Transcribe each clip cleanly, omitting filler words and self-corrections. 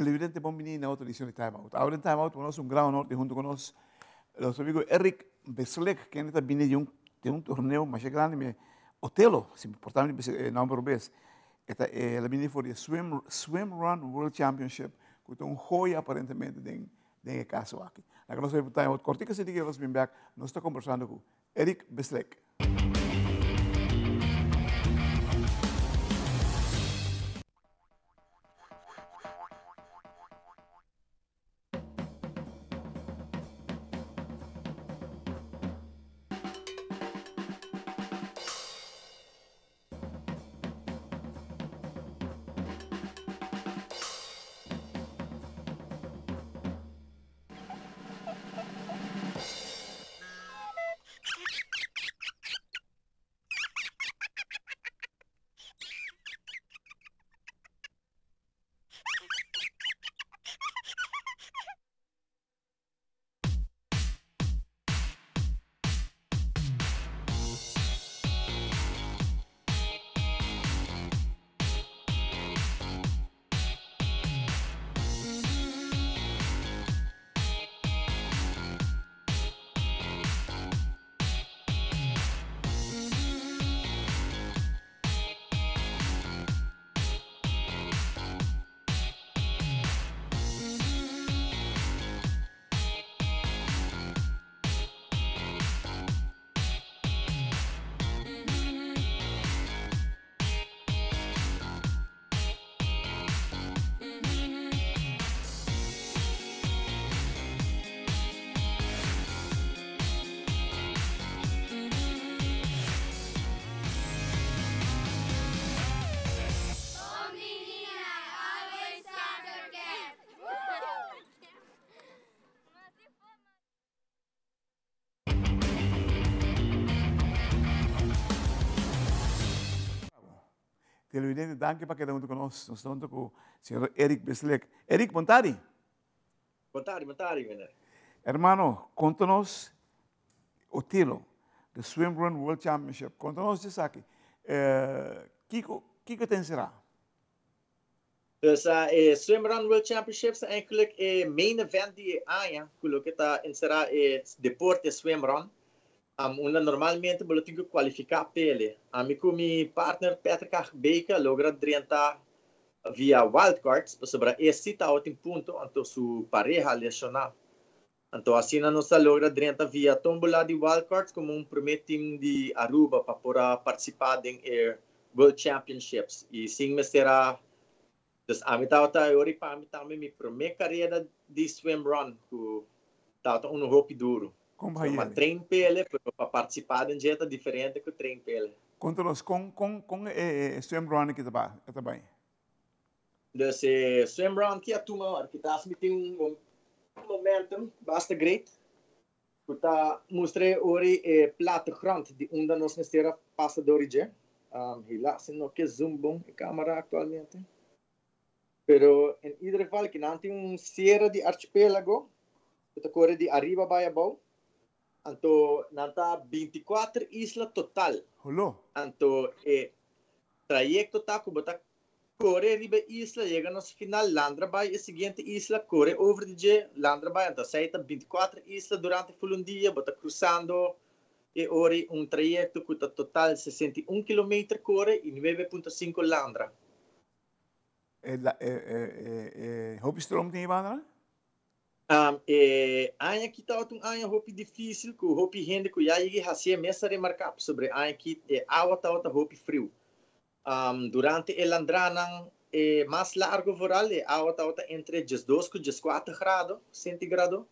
Televidente bon bini na otro edicion di Time Out. Awe den Time Out nos un gran honor di hunto cu nos nos amigo Eric Beslik, kende ta bini di un di un torneo masha grandi me Otelo, si mi por ta mi bisa e nomber robes. E ta el a bini for di e Swim Swim Run World Championship cu ta un joya aparentemente den den e caso aki. Laga nos bay pa Time Out cortico así di nos bin bek nos ta conversando cu Eric Beslik. Televidente, danki pa keda huntu ku nos. Nos ta huntu ku señor Eric Beslik. Eric, bon tardi. Bon tardi, bon tardi, meneer. Hermano, konta nos Otelo, the Swim Run World Championship. Konta nos di esaki. Eh, kiko, kiko ta enserá? Dus e Swim Run World Championships ta eigenlijk e main event di e aña ku loke ta enserá e deporte swim run. Unda normalmente bo lo tin ku kualifiká p'ele. Ami ku mi partner Patrick Agbeke a logra drenta via wild cards pasobra e si tabatin punto anto su pareha a lesioná. Anto asina nos a logra drenta via tómbola di wild cards komo un promé team di Aruba pa por a partisipá den e World Championships i sin mester a Dus ami tabata e ora i pa mi tambe mi promé karera di swim run ku tabata unu hopi duru. Kon So m'a train p'ele pero pa partisipá den dje ta diferente ku train p'ele. Konta nos kon kon kon e swim run aki ta ba ta bai? Dus e swim run ki a tuma ora kitas mi tin un momentum basta great ku ta mustra e ora e plattegrond di unda nos mester a pasa dor di dje. Helaas e no ke zoom bon e camera actualmente. Pero en ieder geval kinan tin un sierra di archipelago ku ta kore di ariba bai abou. Anto nan ta bintikuater isla total. Holo. Anto e trayecto ta ku bo ta Kore riba e isla, yega na su final, landra bai e siguiente isla, kore over di dje, landra bai, anto asei ta binticuater isla durante ful un dia, bo ta cruzando e ora ei un trayecto cu ta total 61 kilometer kore y nuebe punto cinco landra. E la e e e hopi stroom tin e banda nan? E aña aki tabata un aña hopi difícil ku hopi hende ku ya yega hasié mes a remarká pasobra e aña aki e awa tabata hopi friu. Durante e landranan e mas largo vooral e awa tabata entre diesdos ku dieskuater grado centigrado.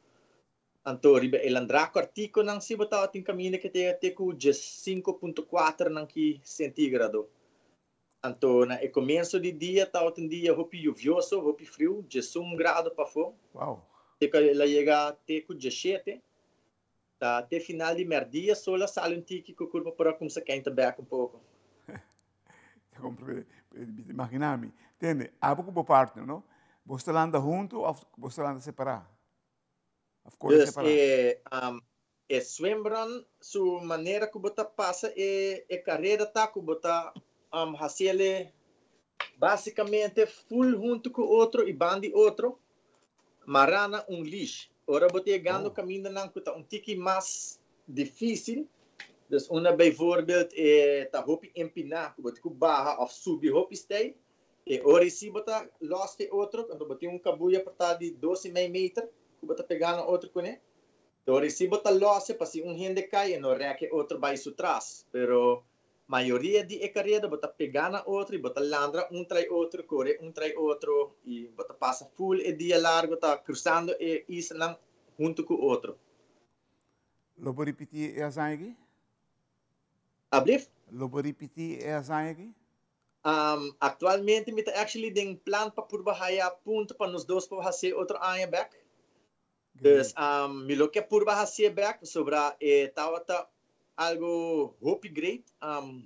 Anto riba e landra kòrtikonan si bo tabatin kaminda ke ta yega te ku diessinko punto kuater nan ki centigrado. Anto na e komienso di dia tabata un dia hopi yuvioso, hopi friu, diesun grado pafó. Wow. Te ku el a yega te ku diesshete. Ta te final di merdia sol a sali un tiki ku kurpa por a kumsa keinta bek un poko. Ta komprende, mi ta imagina mi. Tende, abo ku bo partner, no? Bos ta landa huntu of bos ta landa separá? Of kore Dus separá? e e swimrun su manera ku bo ta pasa e e kareda ta ku bo ta hasiel e. Básicamente full hunto cu otro y bandi otro, mará na un leash. Ora bo ta yegando camindanan cu ta un tiki mas difícil, dus unda bijvoorbeeld e ta hopi empiná cu bo tin cu baha of subi hopi steil, e ora si bo ta los di otro, anto bo tin un cabuya por ta di dos y mei meter cu bo ta pega na otro cune. Ora si bo ta los pa si un hende cay e no rek e otro bay su tras, pero mayoria di e careda bo ta pega na otro y bo ta landra un trai otro, core un trai otro y bo ta pasa full e dia largo ta cruzando e islanan hunto cu otro. Lo bo ripiti e hazaña aki? Ablief? Lo bo ripiti e hazaña aki? Actualmente mi ta actually den plan pa purba haya punto pa nos dos por haci otro aña bek. Dus mi lo ke purba hacié bek pasobra e tabata algo hopi great,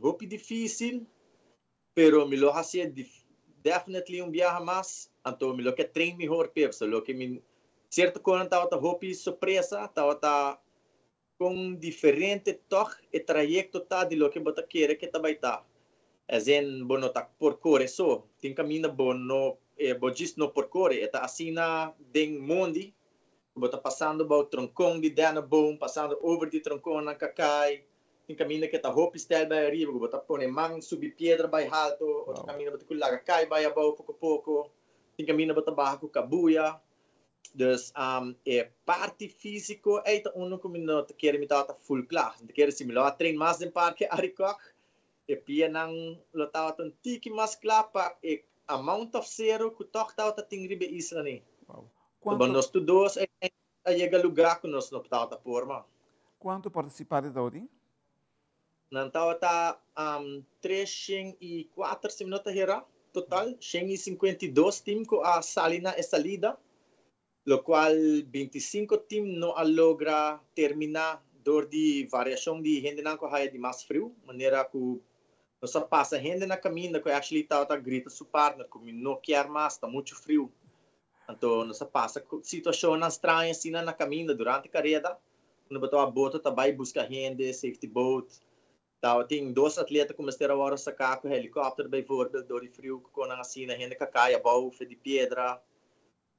hopi dificil, pero mi lo hacié definitely un biaha mas, anto mi lo ke train mihor p'e, pasobra loke mi cierto conan tabata hopi sorpresa, tabata con diferente tog e trayecto ta di loke bo ta kere ke ta bay ta. As in, bo no ta por core so. Tin caminda bo no, bo djis no por core. E ta asina den mondi cu bo ta pasando bao troncon di dennenboom, pasando over di tronconnan cacay. Tin caminda ke ta hopi steil bay ariba cu bo ta pone man subi piedra bay halto. Otro caminda bo ta cu laga cay bay abao poco poco. Tin caminda bo ta baha cu cabuya. Dus e parti físiko ei ta unu ku mi no ta kere mi tabata full kla. Mi ta kere si mi lo a train mas den parke Arikok, e pianan lo tabata un tiki mas kla pa e amount of sero ku tòg tabata tin riba e isla ni. Wow. Pero nos tur dos a yega lugá ku nos no tabata por mas. Kuantu partisipante tabatin? Nan tabata 304, si mi no ta hera, total, 152 team ku a sali na e salida, lokual 25 team no a logra terminá dor di variashon di hendenan ku a haya di mas friu, manera ku nos a pasa hende na kaminda ku actually tabata grita su partner ku mi no kier mas, ta muchu friu. Anto nos a pasa ku situashonnan straño asina na kaminda durante kareda. Unda bo tawa boto ta bai buska hende, safety boat. Tawatin dos atleta ku mester a wòrdu saká ku helikòpter bijvoorbeeld dor di friu ku konan asina, hende ka kai abou fe di piedra.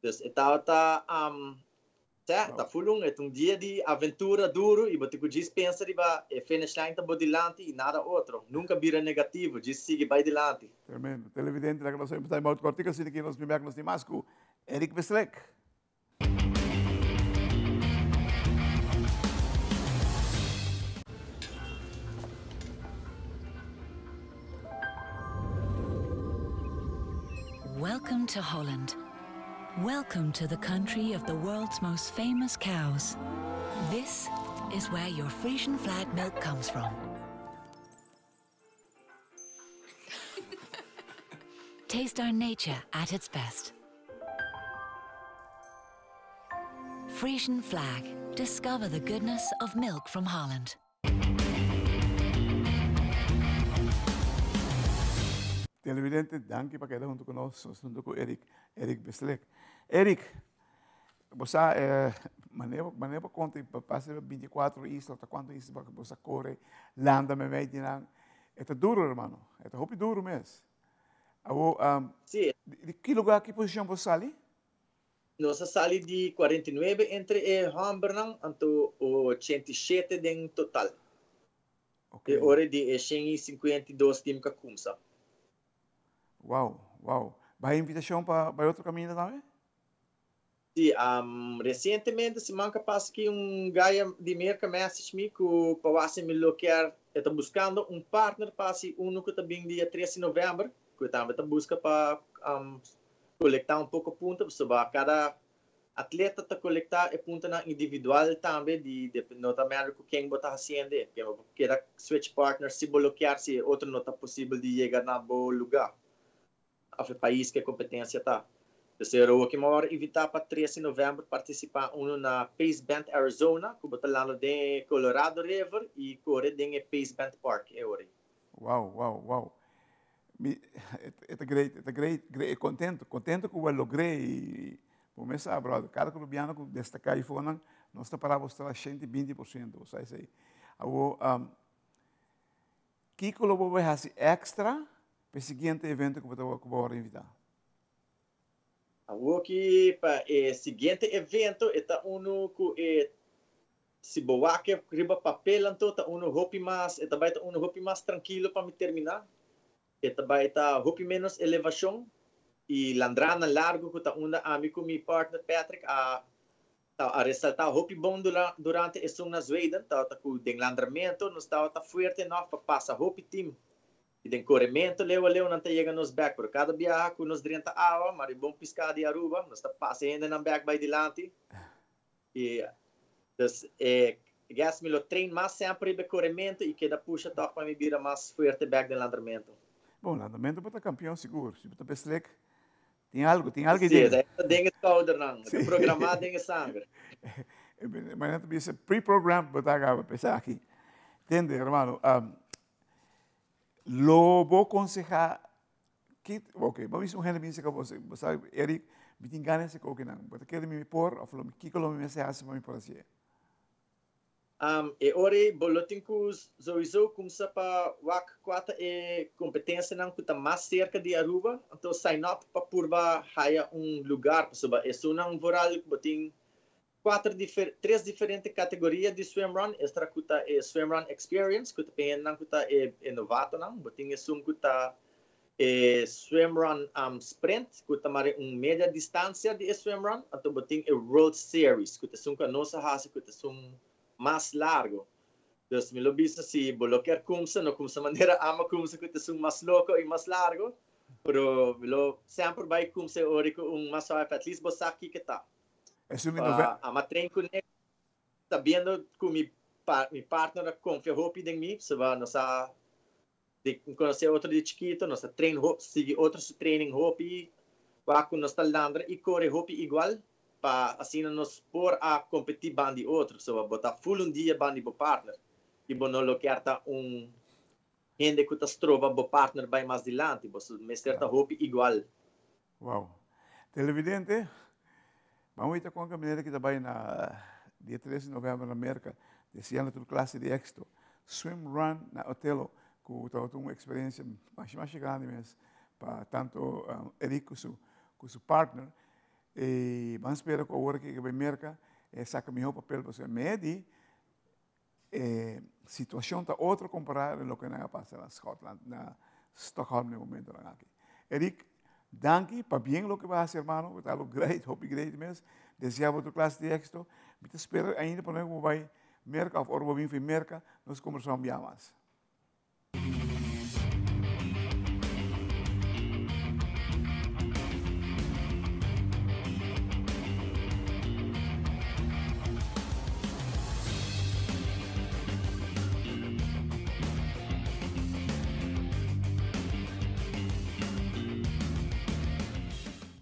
Dus e tabata sè, ta ful un, e ta un dia di aventura duru i bo tin ku djis pensa riba e finish line ta bo dilanti i nada otro. Nunka bira negativo, djis sigui bai dilanti. Tremendo. Televidente, laga nos a time out kòrtiku asina ki nos bin bèk nos tin mas ku Eric Beslek. Welcome to Holland. Welcome to the country of the world's most famous cows. This is where your Frisian flag milk comes from. Taste our nature at its best. Frisian flag. Discover the goodness of milk from Holland. Televidente, danki pa keda hunto ku nos, nos hunto ku Eric, Eric Beslek. Eric, bo sa, eh, manera, manera bo konta, pa pasa 24 isla, ta kuantu isla bo sa kore, landa meimei di nan, e ta duro, hermano, e ta hopi duro mes. Awo, um, Sí. di ki lugar, ki posishon bo sali? Nos a sali di 49 entre e hòmbernan, anto 87 den total. E ora di e 152 tim ka kumsa. Wow. Bai invitashon pa bai otro kaminda tambe? Sí, resientemente siman ka pasa ki un guy di Merka message mi ku pa wak si mi lo kier, e ta buskando un partner pa hasi unu ku ta bin dia 3 di novèmber, ku e tambe ta buska pa kolektá un poko punto pasobra kada atleta ta kolektá e puntonan individual tambe di no ta mèru ku ken bo ta hasiendo e, ken bo keda switch partner si bo lo kier si e otro no ta posibel di yega na bo lugá òf e pais ku e kompetensia ta. Tercero, awor ki mi a wòrdu invitá pa 3 di novèmber partisipá unu na Pace Bend, Arizona, ku bo ta landa den e Colorado River i kore den e Pace Bend Park e ora ei. Wow. Mi, e ta great, e ta great, great, contento, contento cu bo a logr'é y bo mes sa, brother, cada colombiano cu destaca ahí fonan, nos ta para bo stra 120%, bo sa esey. Awor, um, kico lo bo bay haci extra? Pa e siguiente evento ku bo ta ku bo wòrdu invitá? Awoki pa e siguiente evento e ta unu ku e si bo wak riba papel anto ta unu hopi mas e ta bai ta unu hopi mas trankilo pa mi terminá. E ta bai ta hopi ménos elevashon i landranan largu ku ta unda ami ku mi partner Patrick a ta a resaltá hopi bon durante esun na Zweden tabata ku den landramento nos tabata fuerte enough pa pasa hopi team i den koremento leu a leu nan ta yega nos bek pero kada biaha ku nos drenta awa mari bon piská di Aruba nos ta pasa e hendenan bek bai dilanti i dus e guess mi lo train mas semper riba e koremento i keda pusha tòg pa mi bira mas fuerte bek den landramento. Bon, landramento bo ta kampion sigur, si bo ta beslek Tin algo, tin algo Sí, ta den e schoudernan, ta programá den e sanger. Maar nan ta bisa pre-programmed bo ta acaba pensa aki. Tende, hermano, lo bo conseha ki, ok, bo bisa un hende bisa bo, bo sa, Eric, mi tin gana hasi kokinan, bo ta kere mi por of lo, kiko lo mi mester hasi pa mi por hasié? E ora ei bo lo tin ku souiso kumsa pa wak kua ta e kompetensianan ku ta mas serka di Aruba, anto sign up pa purba haya un lugar pasobra esunnan vooral ku bo tin kuater tres diferente kategoria di swimrun, estra ku ta e swimrun experience ku ta pa hendenan ku ta e novatonan, bo tin esun ku ta e swimrun sprint ku ta mare un media distansia di e swimrun, anto bo tin e World Series ku ta esun ku anos a hasi ku ta esun mas largo. Dus mi lo bisa si bo lo kier kumsa, no kumsa manera ami a kumsa ku ta esun mas loko i mas largo, pero mi lo semper bai kumsa e ora ku un mas suave pa at least bo sa kiko ta. Esun di nove. Ami a train kuné sabiendo ku mi mi partner a konfia hopi den mi, pasobra nos a Di conoce otro di chikito, nos ta train hopi, sigui otro su training hopi, wak cu nos ta landra y core hopi igual, pa asina nos por a competi bandi otro. So bo ta full un dia bandi bo partner y bo no lo kier ta un hende cu ta stroba bo partner bay mas dilanti, bo mester ta hopi igual. Wow. Televidente, ban wita con caminera ki ta bay na dia 3 di november na Merca, deseando tur clase di éxito. Swim Run na Otelo, cu tabata un experiencia masha masha grandi mes pa tanto Eric cu su cu su partner. Y ban spera cu awor ki bay Merca e saca miho papel pasobra medi e situacion ta otro compara den loke nan a pasa na Scotland, na Stockholm den momentonan aki. Eric, danki pa bien loke bo a haci hermano, bo ta algo great, hopi great mes. Desea bo tur clase di exito. Mi ta spera ainda pa nos bo bay Merca of ora bo bin fi Merca, nos conversa un bia mas.